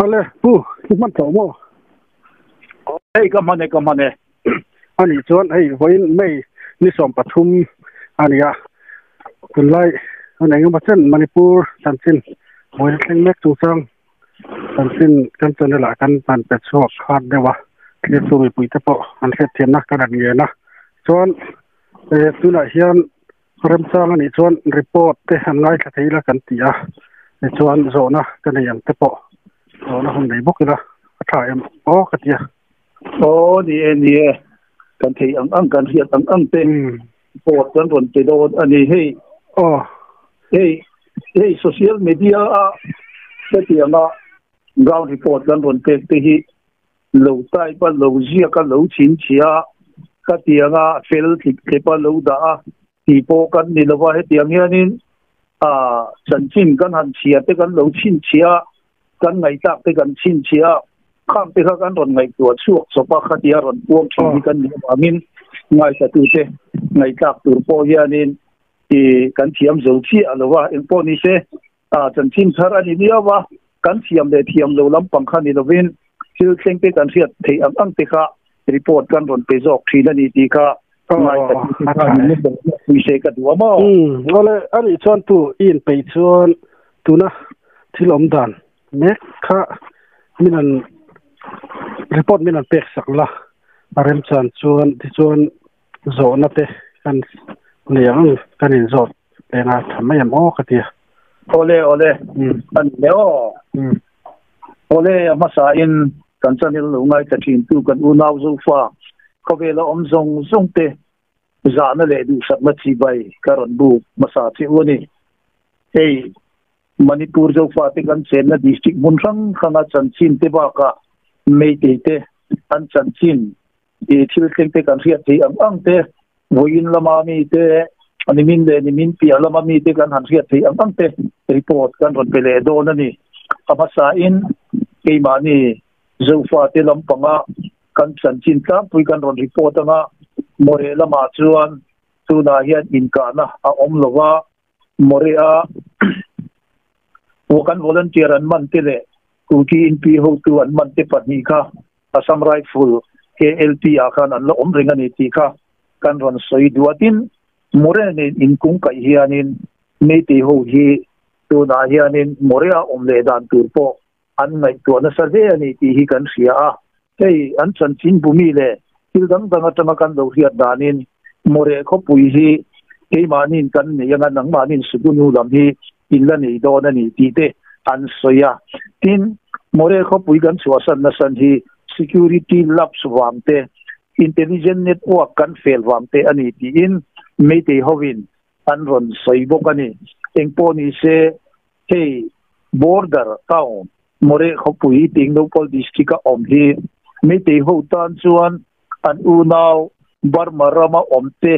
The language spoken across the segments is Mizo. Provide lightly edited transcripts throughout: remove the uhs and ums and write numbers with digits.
Ale pu i hman tawh maw? Hei ka hman e ka hman e. Anih chuan hei vawiin May ni 13 a ni a, tunlai hun engemaw chen Manipur chanchin vawiin thleng mek chungchang chanchin kan channel ah kan han pe chhuak khat deuh a, thlir chu mipui te pawh an hriatthiamna kan han ngen a, chuan tunah hian Remchang anih chuan report te an ngaithla thei ila kan ti a, tichuan zawhna ka nei ang te pawh zawhna hun nei bawk ila a tha em aw ka ti a. Aw ni e ni e, kan thei ang ang kan hriat ang ang te report kan rawn pe dawn a ni hei. Aw. Hei hei social media a hetianga ground report kan rawn pek te hi Lo type a, lo ziak a, lo chhinchhiah a, ka tianga fel tlip tlep a lo dah a tih pawh kan ni lo va, hetiang hianin ah chanchin kan han chhia te kan lo chhinchhiah a, kan ngaihtlak te kan chhinchhiah a, khang te kha kan rawn ngaihtuah chhuak chawp a, khatia rawn puang thin hi kan nih avangin ngaihthlatute ngaihtlak tur pawh hianin ih kan thiam zo chiah lo va, engpawh ni se. A chanchin thar a ni miau a, kan thiam leh thiam lo lampang kha ni lovin thil thleng te kan hriat theih ang ang te kha report kan rawn pe zawk thin a ni tih kha ngaithla tu te khan min lo hriatpui se ka duh a maw? Umm awle a nih chuan tu i inpeih chuan tuna thil awm dan mek kha min han report min han pek sak la a remchan chuan tichuan zawhna te kan nei ang ang kan inzawt Enga tha mai em aw ka ti a. Awle awle a ni le aw. Awle a hmasa in kan channel lo ngaithla thin tu kan unau Zofa khawvela awm zawng zawng te zahna leh duhsakna chibai ka rawn buk hmasa che u a ni. Hei Manipur Zofa te kan chenna district hmun hrang hranga chanchin te bakah Meitei te an chanchin i thil thleng te kan hriat theih ang ang te, vawiin lama mi te, nimin leh nimin piah lama mi te kan han hriat theih ang ang te report kan rawn pe leh dawn a ni. A hmasain keimahni Zofate lampanga kan chanchin tlangpui kan rawn report anga Moreh lamah chuan tunah hian inkahna a awm lo va, Moreh-a kan volunteer an man te leh Kuki inpi hotu an man te pahnih kha Assam Rifle KLP ah khan an la awm reng a ni tih kha kan rawn sawi duh a. Tin, Moreh nen inkung kaih hianin Meitei ho hi tunah hianin Moreh-a awm leh dan tur pawh an ngaihtuah nasa hle a ni tih hi kan hria a. Hei an chanchin bumi leh thil dang dang atanga kan lo hriat danin Moreh khawpui hi keimahniin kan nei anga nangmahniin Sugunu lam hi in la nei dawn a ni tih te an sawi a. Tin, Moreh khawpui kan chhuahsan nasan hi security lapse vang te, intelligent network kan fail vang te a ni tiin Meitei hovin an rawn sawi bawk a ni. Engpawh ni se, hei border town Moreh khawpui Tengnoupal district a awm hi Meitei ho tan chuan an unau Burma rama awm te,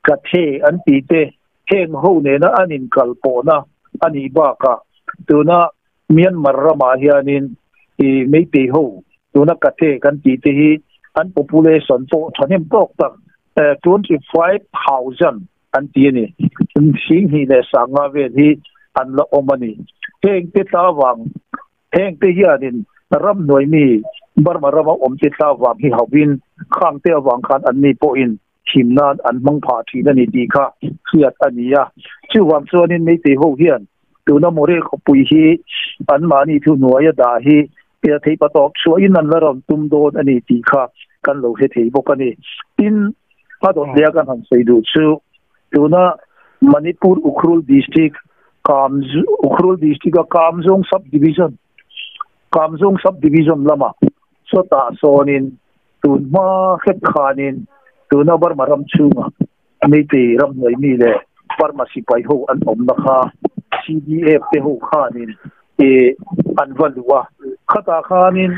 Kathe an tih te, Heng ho nena an inkal pawhna a nih bakah tuna Myanmar ramah hianin i Meitei ho tuna Kathe kan tih te hi an population pawh thahnem tawk tak 25,000 an ti a ni. 25,000 vel hi an la awm a ni. Heng te tla vang heng te hianin ramhnuai mi Burma rama awm te tla vang hi hauhin khang te avang khan anni pawhin thim nan an hmang phah thin a ni tih kha hriat a ni a. Chuvang chuanin Meitei ho hian tuna Moreh khawpui hi anmahni thuhnuaia dah hi theih patawp chhuahin an la rawn tum dawn a ni tih kha kan lo hre thei bawk a ni. Tin, a dawt leh a kan han sawi duh chu tuna Manipur Ukhrul District Kam Ukhrul District a Kamzong Sub Division Kamzong Sub Division lamah sawtah sawnin Tun hma hrep khanin tuna Burma ram chhunga Meitei ramhnuai mi leh Burma sipai ho an awmna kha CDF te ho khanin an va luh a. Khatah khanin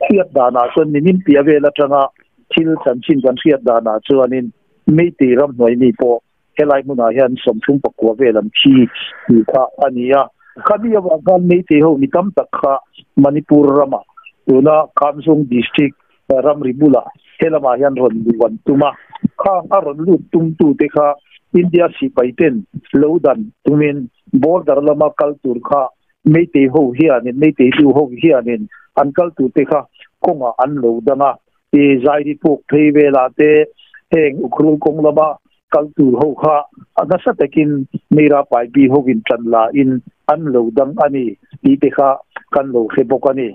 hriat danah chuan nimin piah vel atanga thil chanchin kan hriat danah chuanin Meitei ramhnuai mi pawh helai hmunah hian 39 vel an thi tih kha a ni a. Khami avang khan Meitei ho mi tam tak kha Manipur ramah tuna Kamzung District ramri bulah helamah hian rawn luh an tum a. Khang a rawn lut tumtute kha India sipai ten lo dan tumin border lama kal tur kha Meitei ho hianin Meitei lu ho hianin an kal tur te kha kawngah an lo dang a, i zairi puk phei velah te heng Ukhrul kawng lama kal tur ho kha nasa takin Meira Paibi hovin tan la in an lo dang a ni tih te kha kan lo hre bawk a ni.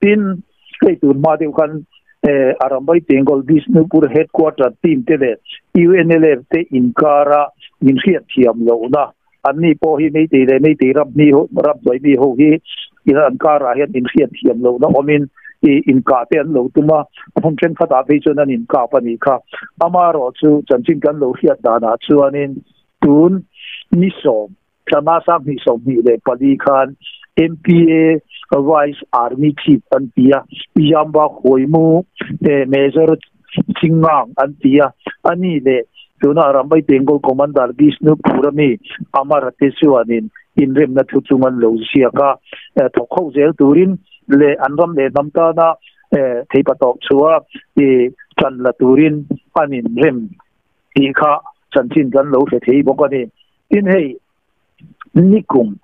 Tin, hei tun hma deuh khan Arambai Tengol Bishnupur Headquarter team te leh UNLF te inkara inhriatthiam lohna an ni pawh hi Meitei leh Meitei ram hni ram hnuai mi ho hi an karah hian inhriatthiam lohna awmin inkah te an lo tum a, hmun thenkhatah phei chuan an inkap a nih kha. Amaherawhchu chanchin kan lo hriat danah chuanin tun ni sawm Tlama sanghnih 24 khan MPA Vice Army Chief an ti a, Yamba Huaimu Major Chingang an ti a, a ni leh tuna Rambai Bengal Commander Bishnu Purami Amara te chuanin inremna thu chung an lo ziak a, thawk ho zel turin leh an ram leh hnam tana theipatawp chhuah tan la turin an inrem tih kha chanchin kan lo hre thei bawk a ni. Tin hei nikum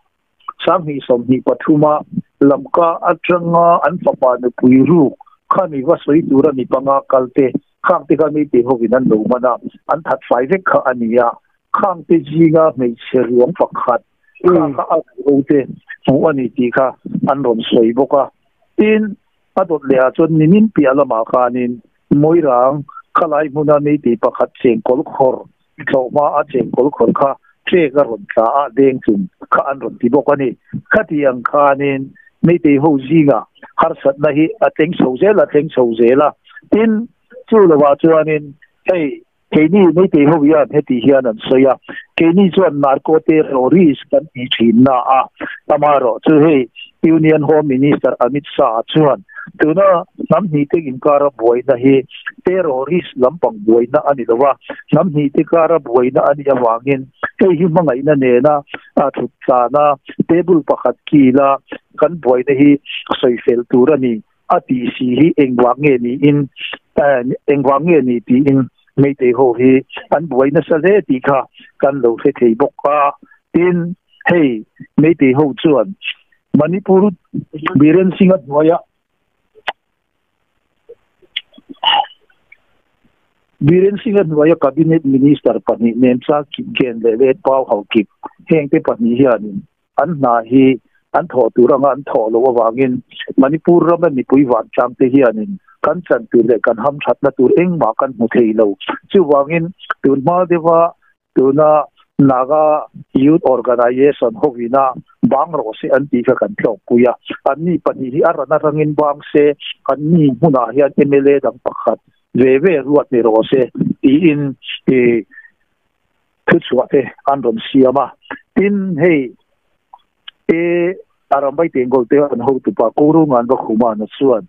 2023 a Lamka atanga an fapa nupui ruk kha mi va sawi tura mi panga kal te khang te kha meitei hovin an lo man a, an that fai vek kha a ni a. Khang te zinga hmeichhe ruang pakhat kha kha a ruh ho te hmuh a ni tih kha an rawn sawi bawk a. Tin a dawt leh ah chuan nimin piah lamah khanin Moirang khalai hmuna meitei pakhat chengkawl khawr tlawhma a chengkawl khawr kha trek a rawn tla a deng chung kha an rawn ti bawk a ni. Khati ang khanin meitei ho zinga harsatna hi a tleng chho zel a tleng chho zel a. Tin, chu lovah chuanin hei keini meitei ho hian heti hian an sawi a, keini chuan narco terrorist kan ti thin na a, amaherawh chu hei Union Home Minister Amit Shah chuan tuna hnam hnih te inkara buaina hi terrorist lampang buaina a ni lo a, hnam hnih te kara buaina a nih avangin hei hi hmangaihna nena thut tlana table pakhat kila kan buaina hi sawi fel tur a ni a tih si hi engvang nge niin engvang nge ni tiin Meitei ho hi an buai nasa hle tih kha kan lo hre thei bawk a. Tin, hei Meitei ho chuan Manipur Biren Singh-a hnuaia Biren Singh-a hnuaia Cabinet Minister pahnih Nemcha Kipgen leh Letpau Haokip hengte pahnih hianin an hna hi an thawh tur anga an thawh loh avangin Manipur rama mipui vantlang te hianin kan chan tur leh kan hamthatna tur engmah kan hmu thei lo. Chuvangin tun hma deuha Tuna Naga Youth Organization hovina bang rawh se an tih kha kan tlawkpui a, anni pahnih hi a ran atangin bang se, anni hmunah hian mla dang pakhat ve ve ruat ni rawh se tiin thuchhuah te an rawn siam a. Tin, hei e Arambai Tengol te an hotupa Korungan Vakhumana chuan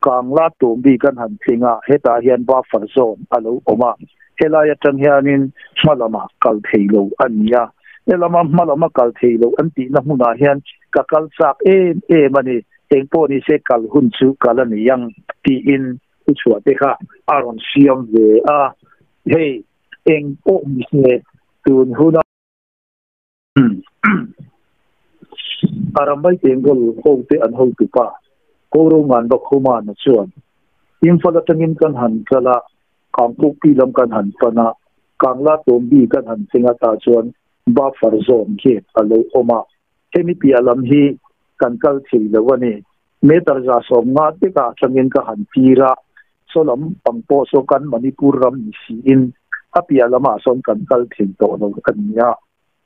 Kangla Tumbi kan han tling a, hetah hian buffer zone a lo awm a, helai atang hianin hma lama kal thei lo a ni a, helama hma lama kal thei lo an tihna hmunah hian ka kal chak em em a ni, engpawh ni se kal hun chu kal a ni ang tiin thuchhuah te kha a rawn siam ve a, hei engpawh ni se tun huna. Arambai Tengol hote an hotupa Koro Nganbakhumana chuan Imphal atangin kan han kal a, Kangpukpi lam kan han pan a, Kangla Tombi kan han thleng a tah chuan buffer zone gate a lo awm a, hemi piah lam hi kan kal thei lo a ni. Meter 150 tekah atangin ka han tir a, saw lam pang pawh saw kan Manipur ram ni siin a piah lamah sawn kan kal thei tawh lo a ni a.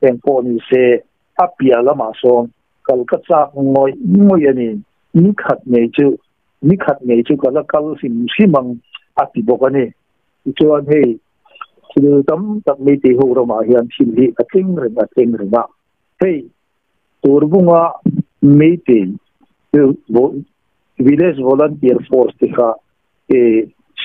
Eng pawh ni se a piah lamah sawn kal ka chak ngawih ngawih a ni. Ni khat ngei chu ni khat ngei chu ka la kal hrim hrim ang a ti bawk a ni. Tichuan hei thil tam tak Meitei ho ramah hian thil hi a thleng reng a thleng reng a. Hei Turbunga Meitei Village Volunteer Force te kha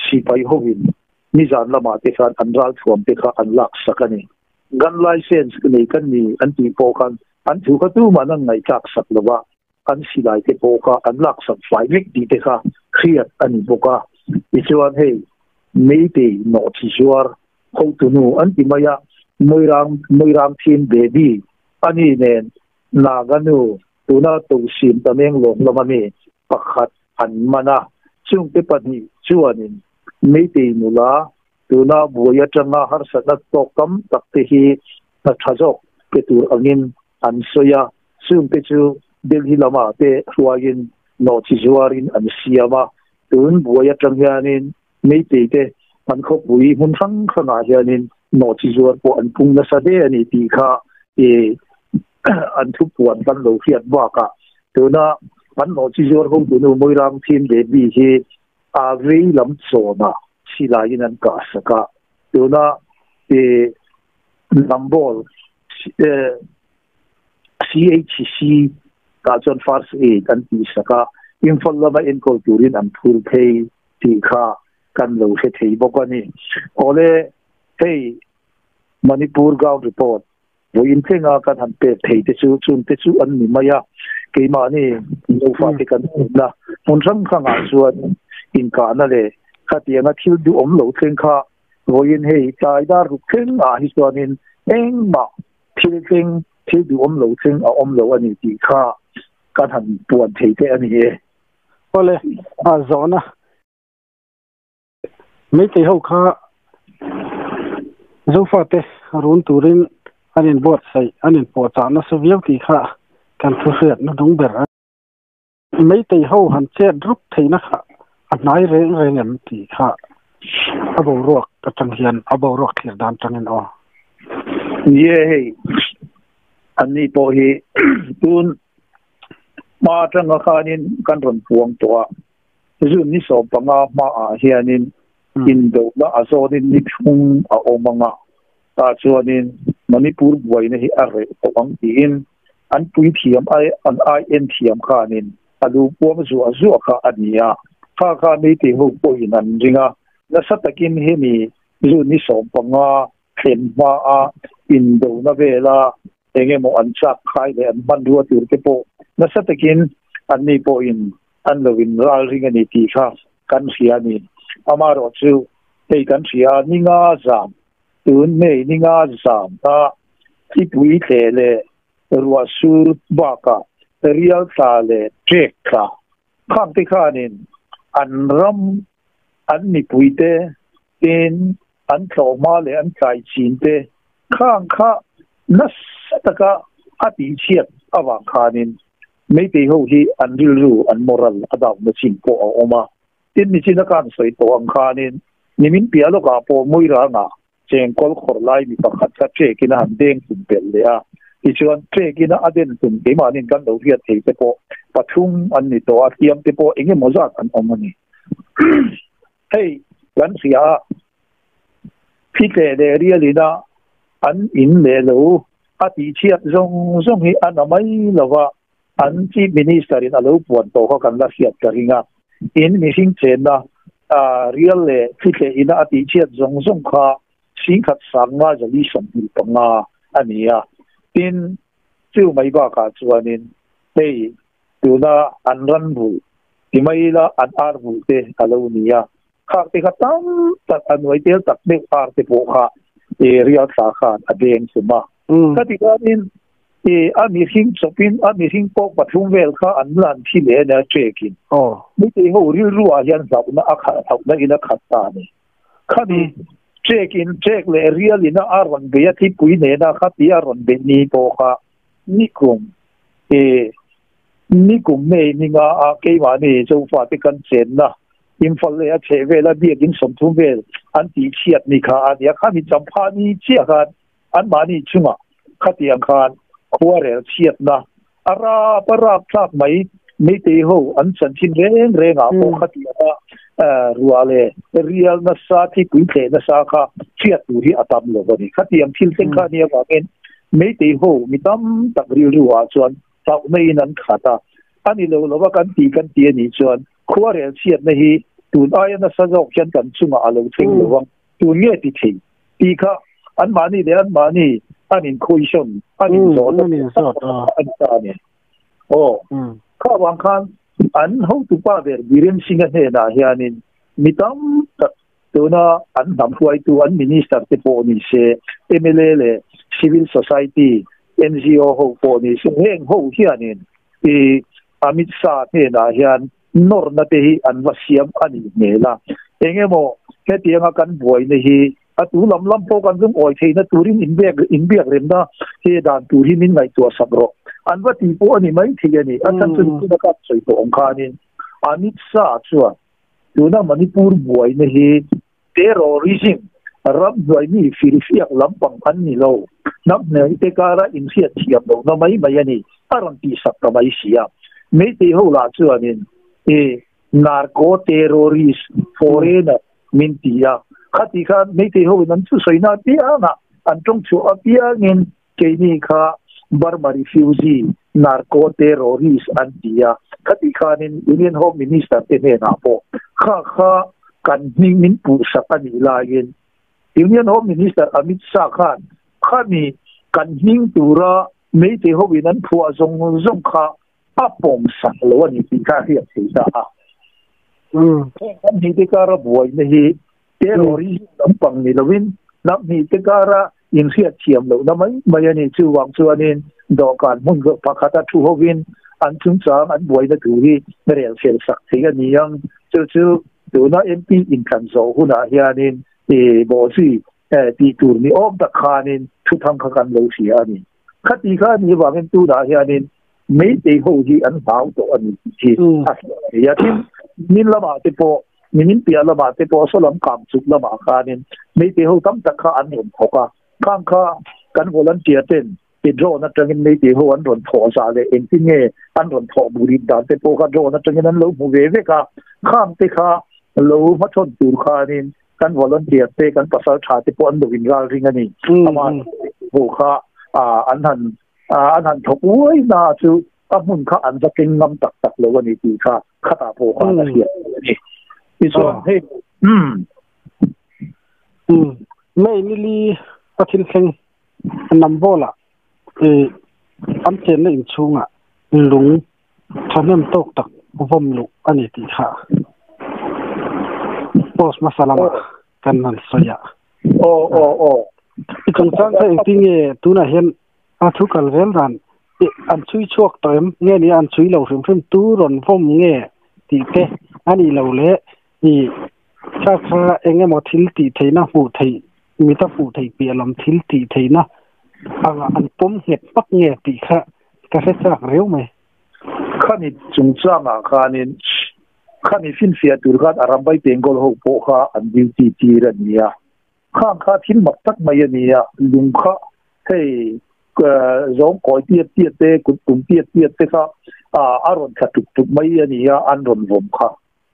sipai hovin nizan lamah te khan an ralthuam te kha an lak sak a ni. Gun license nei kan ni an tih pawh khan an thu kha tumah an ngaihtlak sak lo va, an silai te pawh kha an lak sak fai vek tih te kha hriat a ni bawk a. Tichuan hei Meitei nawhchi zuar hotunu an ti mai a, Moirang Moirang Thin Baby a ni nen Naga nu. Tuna Tohsim Tamenglong lama mi pakhat an man a, chungte pahnih chuanin Meitei nula tuna buai atanga harsatna tawk tam tak te hi hna tha zawk pe tur angin an sawi a, chungte chu Delhi lamah te hruaiin nawhchi zuarin an siam a, tun buai atang hianin Meitei te an khawpui hmun hrang hrangah hianin nawhchi zuar pawh an pung nasa hle a ni tih kha an thupuan kan lo hriat bakah tuna an nawhchi zuar hotunu Moirang Thim Devi hi a vei lam chawnah silaiin an kah sak a, tuna Nambol CHC tah chuan First Aid an tih sak a, Imphal lama enkawl turin an phur phei tih kha kan lo hre thei bawk a ni. Awle, hei Manipur Ground Report vawiin tlenga kan han pek thei te chu chungte chu an ni mai a, keimahni Zofa te kan awmna hmun hrang hrangah chuan inkahna leh khatianga thil duhawm lo thleng kha vawiin hei tlai dar ruk thleng ah hi chuanin engmah thil thleng thil duhawm lo thleng a awm lo a ni tih kha kan han puan thei te a ni e. Awle, a zawhna Meitei ho kha Zofate run turin an inbuatsaih, an inpuahchah nasa viau tih kha kan thu hriat na dung ber a ni. Meitei ho han chet rup theihna kha a hnai reng reng em tih kha a boruak atang hian a boruak thlir dan tangin aw. Ni e hei, anni pawh hi tun hma atanga khanin kan rawn puang tawh a, June ni 15 hmaah hianin indohna a zawnin ni thum a awm ang a, tah chuanin Manipur buaina hi a reh tawh ang tiin an puithiam ai an ai en thiam khanin a lu puam zuah zuah kha a ni a, kha kha Meitei ho pawhin an ring a, nasa takin hemi June ni 15 thlen hmaa indohna vela eng emaw an chak khai leh an hmanrua tur te pawh nasa takin anni pawhin an lo in ral ring a ni tih kha kan hria a ni. Amaherawh chu hei kan hria a, ni nga zam, tun May ni nga zam a thlipui thleh leh ruah sur bakah rial tla leh ṭek tla khang te khanin an ram an mipuite tin an tlawhma leh an tlai chin te khang kha nasa taka a tihchhiat avang khanin Meitei ho hi an rilru, an moral a down na chin pawh a awm a. Tin, nichina khan sawi tawh ang khanin nimin piah lawkah pawh Muirangah chengkawl khawrh lai mi pakhat kha ṭekin a han deng tum belh leh a. Tichuan, ṭekin a den tum keimahniin kan lo hriat thei te pawh pathum an ni tawh a, hliam te pawh eng emaw zat an awm a ni. Hei kan hria a, Phitleh leh rialina an in leh lo a tihchhiat zawng zawng hi a na mai lo va, an Chief Minister in a lo puan tawh kha kan la hriat ka ring a. In mihring chenna rial leh phitleh ina a tihchhiat zawng zawng kha 10,000 525 a ni a. Tin, chu mai bakah chuanin hei tuna an ran vulh ti mai ila an ar vulh te a lo ni a. Khak te kha tam tak a nuai tel tak deuh ar te pawh kha e rial thla khan a deng chum a. Khati khanin e a mihring chawpin a mihring pawk pathum vel kha an lan thi leh a nia ṭekin. Meitei ho rilru ah hian hlauhna a khat hlauhna in a khat ta a ni. Khami ṭekin ṭek leh rial in a rawn bei a thipui nena khati a rawn beih ni pawh kha nikum e nikum May ni nga a keimahni Zofate kan chenna Imphal leh a chheh vela biakin 30 vel an tihchhiat ni kha a nia. Khami champha ni chiah khan anmahni chungah khatiang khan khuarel chhiatna a rap a rap thlak mai. Meitei ho an chanchin reng rengah pawh khatianga ruah leh rial nasa thipui thleh nasa kha hriat tur hi a tam lo a ni. Khatiang thil thleng kha nia vangin Meitei ho mi tam tak rilru ah chuan hlauhna in an khat a. A ni lo lova kan ti kan ti a nih chuan khuarel chhiatna hi tun aia nasa zawk hian kan chungah a lo thleng lo ang. Tun nge ti thei tih kha anmahni leh anmahni an inkhawisawn, an inzawh na a ni ta a ni. Aw, kha avang khan an hotupa ber Biren Singh-a hnenah hianin mi tam tak tuna an hnam hruaitu an minister te pawh ni se, mla leh civil society, NGO ho pawh ni se, heng ho hianin. I Amit Shah hnenah hian nawrna te hi an va siam a nih hmel a. Engemaw hetianga kan buaina hi a tu lam lam pawh kan lungawi theihna turin inbiak inbiak remna he dan tur hi min ngaihtuah sak rawh. An va tih pawh a ni mai thei a ni. A chhan chu tuna ka sawi tawh ang khanin Amit Shah chuan tuna Manipur buaina hi Terrorism, ramhnuai mi firfiak lampang an ni lo, hnam hnuaite kara inhriat thiam lohna mai mai a ni, a rawn tihsak ta mai si a. Meitei ho lah chuanin i narco terrorist foreigner min ti a, khati khan Meitei hoin an thusawi-na apiangah an tawng chhuah apiangin Keini kha Burma refugee, narco terrorist an ti a, khati khanin Union Home Minister te hnenah pawh kha kha kan hming min puhsak a nih laiin Union Home Minister Amit Shah khan khami kan hming tura Meitei hoin an phuah zawng zawng kha a pawmsak lo a ni tih kha a hriat thei ta a. Heng hnam hnih te kara buaina hi terrorism lampang ni lovin hnam hnih te kara inhriat thiam lohna mai mai a ni. Chuvang chuanin dawhkan hmun pakhata thu hovin an chungchang an buaina tur hi rel fel sak thei a ni ang. Chu chu tuna MP inthlan zawh hunah hianin bawhzui tih tur ni awm tak khanin thuthang kha kan lo hria a ni. Khati kha a nih avangin tunah hianin Meitei ho hi an hlau tawh a ni tih hi a hriat thei a. Tin, min lamah te pawh, nimin piah lamah te pawh saw lam kang chuk lamah khanin Meitei ho tam tak kha an rawn thawk a. Khang kha kan volunteer ten ti drone atangin Meitei ho an rawn thawh zah leh engtin nge an rawn thawh burit dan te pawh kha drone atangin an lo hmu ve vek a. Khang te kha lo hmachhawn tur khanin kan volunteer te kan pasal tha te pawh an lo inral ring a ni. Amah ho kha an han an han thawk uai na chu a hmun kha an va keng ngam tak tak lo a ni tih kha khatah pawh khan a hriat theih a ni. Tichuan hei umm. Umm May nili a thil thleng Nambola i an chenna inchhungah lung thahnem tawk tak vawm luh a ni tih kha post hmasa lamah kan han sawi a. Aw aw aw. I chungchang kha engtin nge tunah hian a thu kal zel dan an chhui chhuak tawh em? Nge ni an chhui lo hrim hrim tu rawn vawm nge tih te a nih lo le i kha kha eng emaw thil tih theihna hmuh theih mita hmuh theih piah lam thil tih theihna angah an pawm nghet hmak nge tih kha ka hre chak riau mai. Khami chungchangah khanin khami finfiah tur khan Arambai Bengal ho pawh kha an duty tir a ni a. Khang kha thil mak tak mai a ni a, lung kha hei zawng kawi tiat tiat te, kut tum tiat tiat te kha a rawn thla tuk tuk mai a ni a, an rawn vawm kha.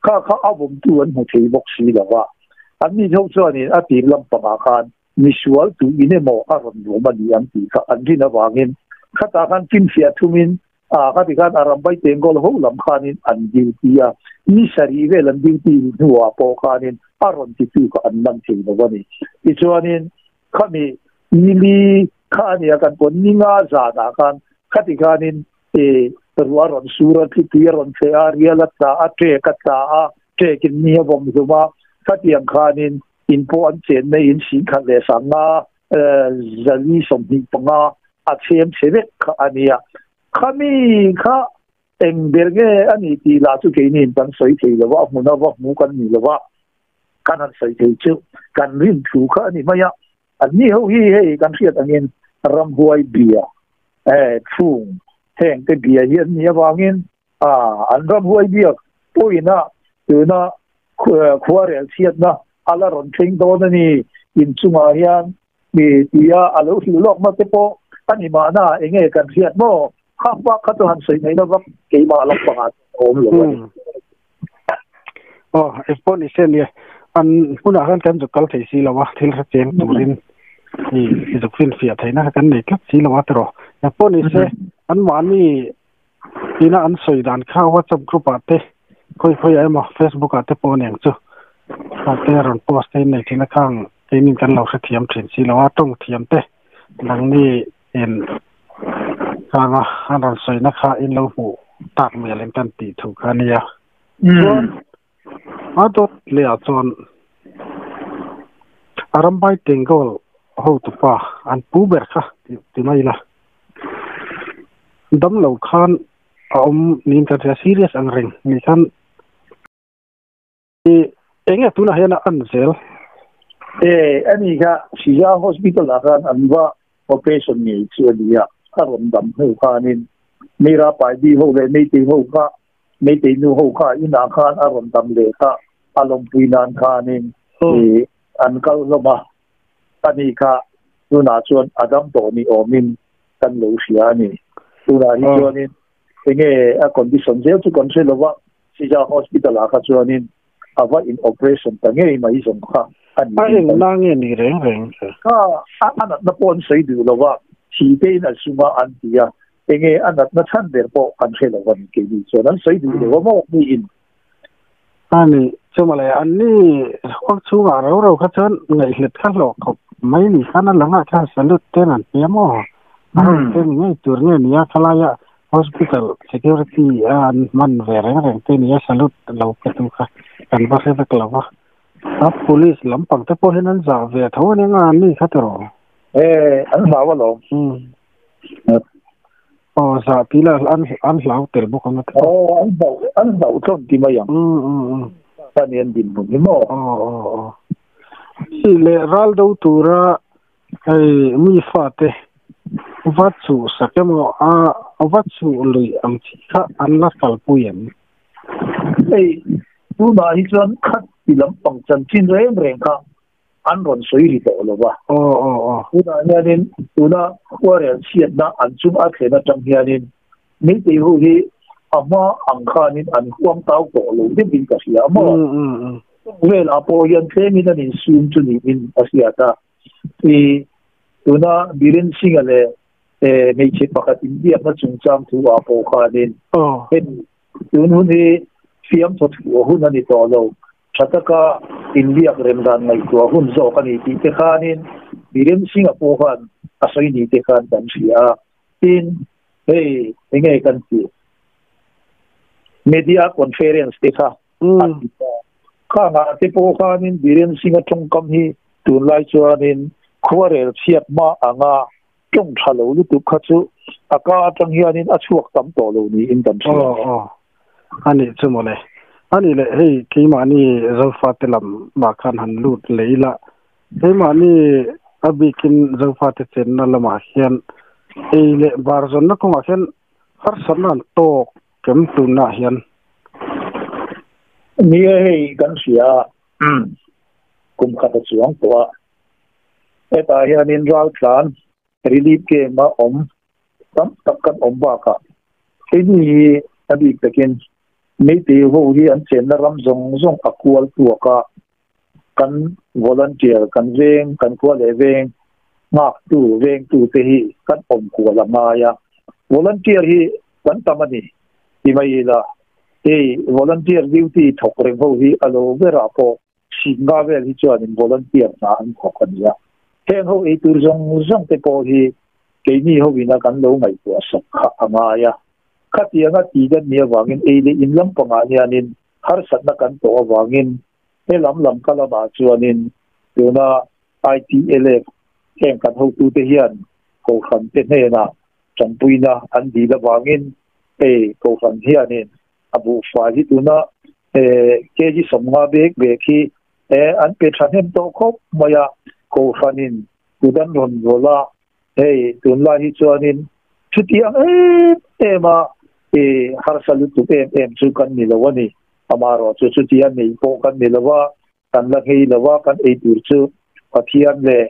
Kha kha a vawmtu an hmu thei bawk si lo va. Anni ho chuanin a tir lampangah khan misual tu in emaw a rawn vawm a ni ang tih kha an rin avangin khatah khan finfiah thumin a khati khan a rambai Bengal ho lam khanin an duty a, ni sarih vel an duty hnuah pawh khanin a rawn titu kha an man thei lo a ni. Tichuanin khami nili kha a nia kan pawn ni nga zanah khan khati khanin e ruah a rawn sur a, thlipui a rawn feh a, rial a tla a, ṭek a tla a, ṭekin ni a vawm hlum a, khatiang khanin in pawh an chenna in singkhat leh sanga zali 25 a chhem chhe vek kha a nia. Khami kha eng ber nge a ni tih lah chu keini in kan sawi thei lo va, a hmuna va hmu kan ni lo va, kan han sawi thei chu kan rin thu kha a ni mai a. Anni ho hi hei kan hriat angin ramhuai bia, chhung heng te bia hi an nih avangin A, an ramhuai biak pawhin-a tuna khuarel chhiatna a la rawn thleng dawn a ni. Inchungah hian mi tia a lo hrilh lawkna te pawh a ni mahna enge kan hriat maw? Khak bak kha chu han sawi ngaihna vak keimah lampangah chuan a awm lo a ni. Aw, eng pawh ni se nia, an hmunah khan kan zuk kal thei si lo a, thil hre cheng turin i zuk finfiah theihna kha kan nei tlat si lo a tiraw. Eng pawh ni se, anmahni Tina an sawi dan kha WhatsApp group ah te khawi khawi ah emaw Facebook ah te pawh aniang chu ah te rawn post te in nei thin a khang keinin kan lo hrethiam thin si lo a tawng thiam te nangni in khanga an rawn sawina kha in lo hmuh tak mial in kan tih thu kha ania chuan a dawt leh ah chuan a rambai Tengol hotupa an pu ber kha ti mai ila. Damlo khan a awm niin kan hria serious ang reng ni khan i enge tunah hian a an zel? E ani kha Shija Hospital ah khan an va operation ngei chu a ni a, a rawn dam hnu khanin Meira Paidi ho leh Meitei ho kha Meitei nu ho kha inah khan a rawn dam leh kha a lawmpui nan khanin i an kal hlawm a, ani kha tunah chuan a dam tawh ni awmin kan lo hria a ni. Tunah hi chuanin enge a condition zel chu kan hre lova, Sija Hospital ah kha chuanin a va in operation ta ngei mai zawng kha a ni. A engna nge ni reng reng che? Kha a natna pawh an sawi duh lova, thi te in a sum a an ti a, enge a natna chhan ber pawh kan hre lo a ni keini chuan an sawi duh lo a maw mi in. A ni, chumale an ni huang chhungah rau rau kha chuan ngaihhlet kha hlawh khawp mai ni khan a langah khan salute ten an pe a maw? A ho te ni ngei tur nge nia khalaia Hospital security a an hman ve reng reng te nia salute lo pe tu kha kan va hre vek lo va. A police lampang te pawh hian an zah ve tho ania nga an ni kha tiraw? E, an hlau alawm. Aw, zah tih lah an an hlau tel bawk ang a tiraw? Aw, an hlau an hlauh tlawn ti mai ang. Kha ni an dinhmun hi maw? Aw, aw, aw. Hei leh ral do tura Hei mi fate va chuh sak emaw a va chuh lui ang chi kha an la kalpui em? Hei tunah hi chuan khat ti lampang chanchin reng reng kha an rawn sawi ri tawh lo va. Aw aw aw. Tunah hianin tuna khuarel chhiatna an chung a thlen atang hianin Meitei ho hi a hma ang khanin an huang tau tawh lo deuhin ka hria maw? Velah pawh hian tlemin an insum chu niin a hriat a. I tuna Biren Singh-a leh hmeichhe pakhat inbiakna chungchang thu ah pawh khanin hemi tun hun hi fiamthaw thuah hun a ni tawh lo, tha taka inbiak rem dan ngaihtuah hun zawk a ni tih te khanin Biren Singh-a pawh khan a sawi ni te khan kan hria a. Tin, hei enge kan tih? Media conference te kha a ti ta. Khangah te pawh khanin Biren Singh-a tawngkam hi tunlai chuanin khuarel chhiat hma anga tawng tha lo lutuk kha chu a ka atang hianin a chhuak tam tawh lo niin kan hria. Aw aw a nih chu mawle. A nih leh hei keimahni Zofate lam mah khan han lut leh ila Keimahni a bikin Zofate chenna lamah hian ei leh bar zawnna kawngah hian harsatna an tawk kem tunnaah hian. Nia hei kan hria a, kum khat a chuang tawh a, hetah hianin raltlan relief camp a awm tam tak kan awm bakah keini hi a bik takin Meitei ho hi an chenna ram zawng zawng a kual tuak a, Kan volunteer, kan veng, kan khua leh veng nghaktu, vengtu te hi kan awm kual a ngai a. Volunteer hi kan tam a ni ti mai ila, hei volunteer duty thawk reng ho hi a lo berah pawh Singha vel hi chuanin volunteer hna an thawk a ni a. Heng ho eitur zawng zawng te pawh hi keini hoin a kan lo ngaihtuah sak kha a ngai a. Khatianga ti kan nih avangin ei leh in lampangah hianin harsatna kan tawh avangin He lam lam ka lamah chuanin tuna ITLF heng kan hotute hian Kohhran te hnenah tanpuina an dil avangin hei Kohhran hianin a buhfai hi tuna kg 50 bek bek hi an pe thahnem tawh khawp mai a, Kohhranin kut an rawn rawlh a, hei tunlai hi chuanin chutiang em em a harsa lutuk em em chu kan ni lo a ni. Amaherawh chu chutia nei pawh kan ni lo a, kan la nghei lo a, kan ei tur chu Pathian leh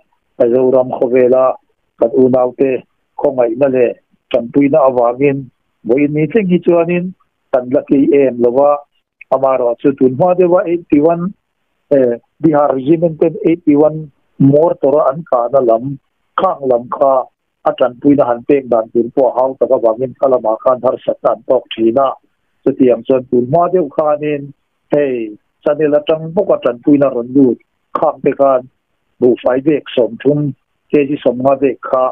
Zoram khawvela kan unaute khawngaihna leh tanpuina avangin vawiin ni thleng hi chuanin kan la kei em lo a. Amaherawh chu tunhma deuha 81 Bihar Regiment ten 81 mortar a an kahna lam, khang lam kha a tanpuina han pek dan tur pawh a hau tak avangin kha lamah khan harsatna an tawk thin a. Chutiang chuan tun hma deuh khanin hei channel atang bawka tanpuina rawn lut khang te khan buhfai bek 30, kg 50 bek kha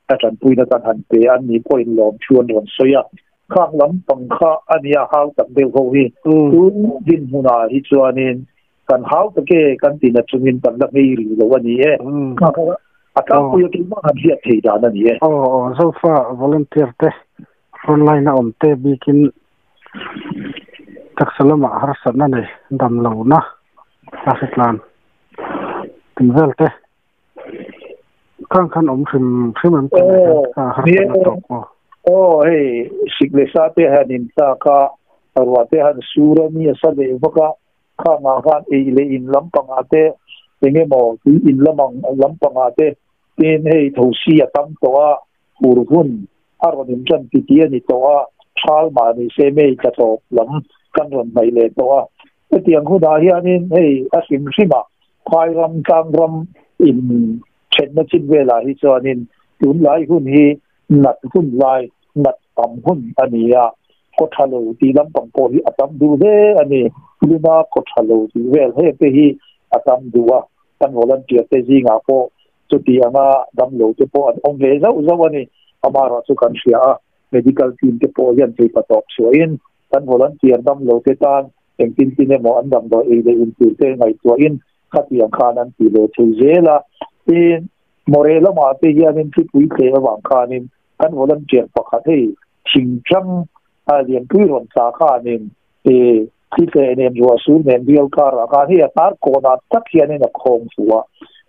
a tanpuina kan han pe a, an ni pawhin lawm thu an rawn sawi a. Khang lampang kha a nia hau tak deuh ho hi. Tun dinhmunah hi chuanin kan hau tak e kan ti na chungin kan la ngei rih lo a ni e. A tlangpui a keimah han hriat thei dan a ni e. Aw aw Zofa volunteer te Frontline a awm te bikin taksa lamah harsatna nei dam lohna a hritlan tih vel te khang khan awm hrim hrim em tih ah hian kha harsatna tawk aw. Aw hei sik leh sa te han in tlak a, ruah te han sur a, mi a sa leh vak a, khangah khan ei leh in lampangah te eng emaw tui in lamang lampangah te tin hei thosi a tam tawh a, Fur hun a rawn inṭan ti ti a ni tawh a, ṭhal mah ni se May tla tawp lam kan rawn hnaih leh tawh a. Hetiang hunah hianin hei a hrim hrimah phai ram, tlang ram in ṭhenna chin velah hi chuanin tunlai hun hi nat hun lai, nat tam hun a ni a, kaw ṭha lo tih lampang pawh hi a tam duh hle a ni. Luna kaw ṭha lo tih vel hengte hi a tam duh a, kan volunteer te zingah pawh Chuti anga damlo te pawh an awm ve zauh zauh a ni. Amaherawh chu kan hria a, medical team te pawh hian thei patawp chhuahin kan volunteer damlo te tan engtin tin emaw an damdawi ei leh intur te ngaihtuahin khatiang khan an ti ve thei zel a. Tin, Mawreh lamah te hianin thipui thleh avang khanin kan volunteer pakhat hei thingtlang a lianpui rawn tla khanin I thli nen ruah sur nen bial karah khan hei a hnar kawnah tak hianin a khawng fu a,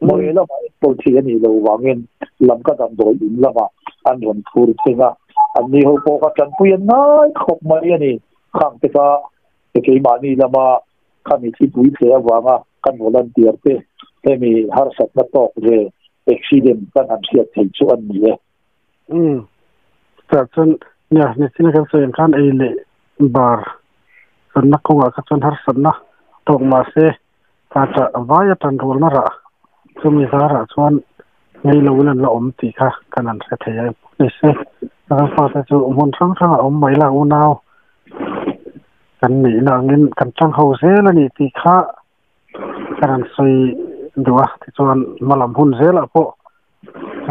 Mawih lamah enkawl thei a nih loh vangin lam ka damdawi in lamah an rawn phur thleng a, anni ho pawh kha tanpui an ngai khawp mai a ni. Khang te kha keimahni lama khami thlipui thleh avanga kan volunteer te hemi harsatna tawk ve accident kan han hriat thei chu an ni e. Umm chutah chuan nia nichin a kan sawi ang khan ei leh bar channa kawngah kha chuan harsatna tawk mahse ta tah vai a tan rualna rah chumi zarah chuan ngei loin an la awm tih kha kan han hre thei a ni se kan fate chu hmun hrang hrangah awm mai la unau kan nihna angin kan tang ho zel a ni tih kha Kan han sawi duh a, tichuan hma lam hun zelah pawh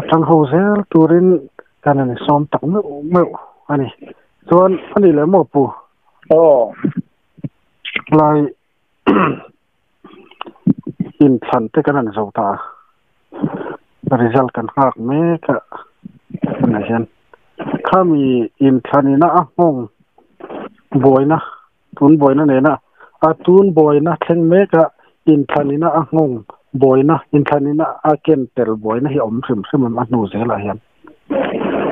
a tang ho zel turin kan han insawm tak meuh meuh a ni. Chuan a nih leh maw pu? Aw. Lai inthlan te kan han zo ta a, result kan nghak mek a tunah hian khami inthlanina a nghawng buaina Tun buaina nena a tun buaina thleng meka inthlanina a nghawng buaina, inthlanina a ken tel buaina hi a awm hrim hrim em a hnu zelah hian?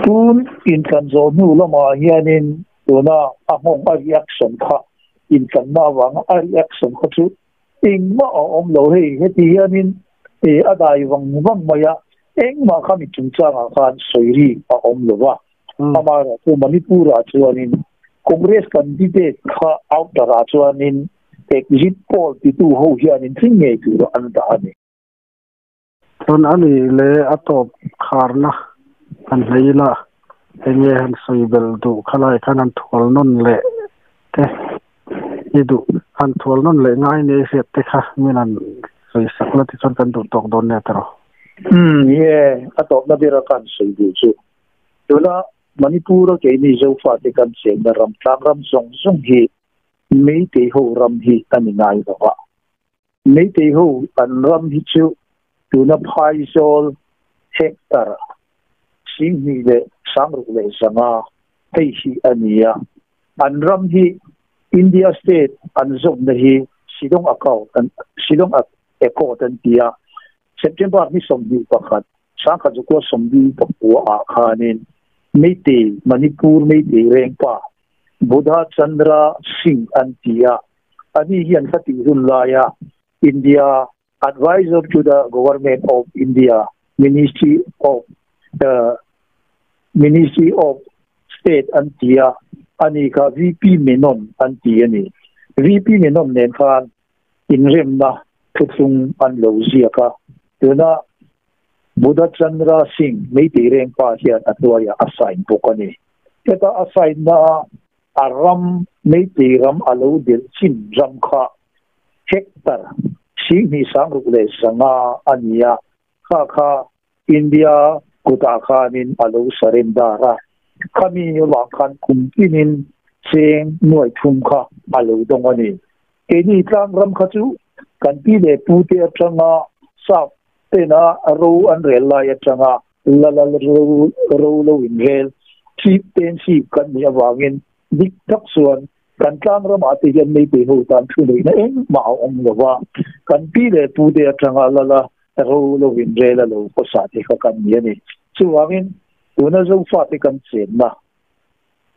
Tun inthlan zawh hnu lamah hianin tuna a nghawng a reaction kha inthlanna avanga a reaction kha chu engmah a awm lo hei. Heti hianin a dai vang vang mai a, engmah kha mi chungchangah khan sawi ri a awm lo va. Amaherawh chu Manipur-ah chuanin Congress candidate kha outer-ah chuanin exit poll titu ho hianin tling ngei tur an dah a ni. Chuan a nih leh a tawp kharna han hlei ila enge han sawi belh duh khalai khan han thual nawn leh te i duh han thual nawn leh ngai nei hriat te kha min han sawi sak la tichuan kan duh tawk dawn nia tiraw? Umm ye, a tawpna bera ka han sawi duh chu Tuna Manipur-a keini Zofate kan chenna ram tlang ram zawng zawng hi Meitei ho ram hi a ni ngai lo a. Meitei ho an ram hi chu tuna Phaizawl hectare 2000 leh 6000 leh 500 hei hi a ni a. An ram hi India state an zawmna hi Shillong Accord an Shillong Accord an ti a. September ni 21, Sangkhat 1949 ah khanin Meitei, Manipur Meitei rengpa Buddha Chandra Singh an ti a, ani hian kha tih hun laia India Advisor to the Government of India, Ministry of Ministry of State an ti a, ani kha VP Menon an ti a ni. VP Menon nen khan inremna thuthlung an lo ziak a, tuna Buddha Chandra Singh Meitei rengpa hian a hnuaiah a sign bawk a ni. Heta a sign na a ram Meitei ram a lo delh chin ram kha hectare 26,500 a ni a, kha kha India kutah khanin a lo surrender a, khami vang khan kum tinin cheng nuai thum kha a lo dawng a ni. Keini tlang ram kha chu kan pi leh pu te atanga sap tena ro an rel lai atanga la la ro ro lo in rel Chieftainship kan nih avangin dik tak chuan kan tlang ramah te hian Meitei ho tan thu neihna engmah a awm lo va, kan pi leh pu te atanga lala ro lo in rel a lo khawsa te kha kan ni a ni. Chuvangin tuna Zofate kan chenna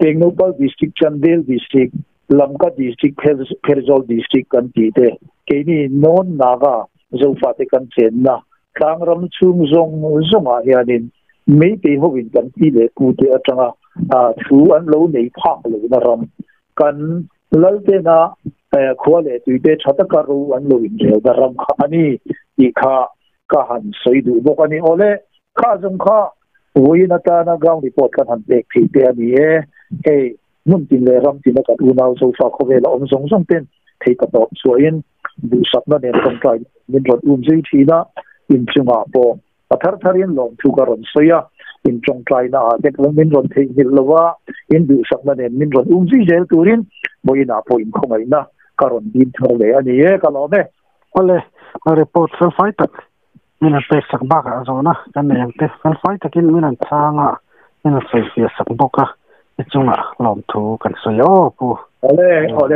Tengnoupal District, Chandel District, Lamka District, Pherzawl District kan tih te, keini Non Naga Zofate kan chenna tlangram chhung zawng zawngah hianin Meitei hovin kan pi leh pu te atanga thu an lo nei phak lohna ram kan Laltena khua leh tuite tha taka ro an lo inrelna ram kha a ni tih kha ka han sawi duh bawk a ni. Awle, kha zawng kha vawiin atana ground report kan han pek thei te a ni e. Hei, hmun tin leh ram tina kan unau Zofa khawvela awm zawng zawng ten thei ka tawp chhuahin duhsakna nen tawngtai min rawn um zui thin a, inchungah pawh A thar tharin lawmthu ka rawn sawi a, in tawngtaina ah te pawh min rawn theihnghilh lo a, in duhsakna nen min rawn um zui zel turin vawiinah pawh in khawngaihna ka rawn dim thar leh a ni e, ka lawm e. Awle, report felfai tak min han pek sak bakah zawhna kan nei ang te felfai takin min han chhang a, min han sawifiah sak bawk a, i chungah lawmthu kan sawi aw Pu. Awle, awle.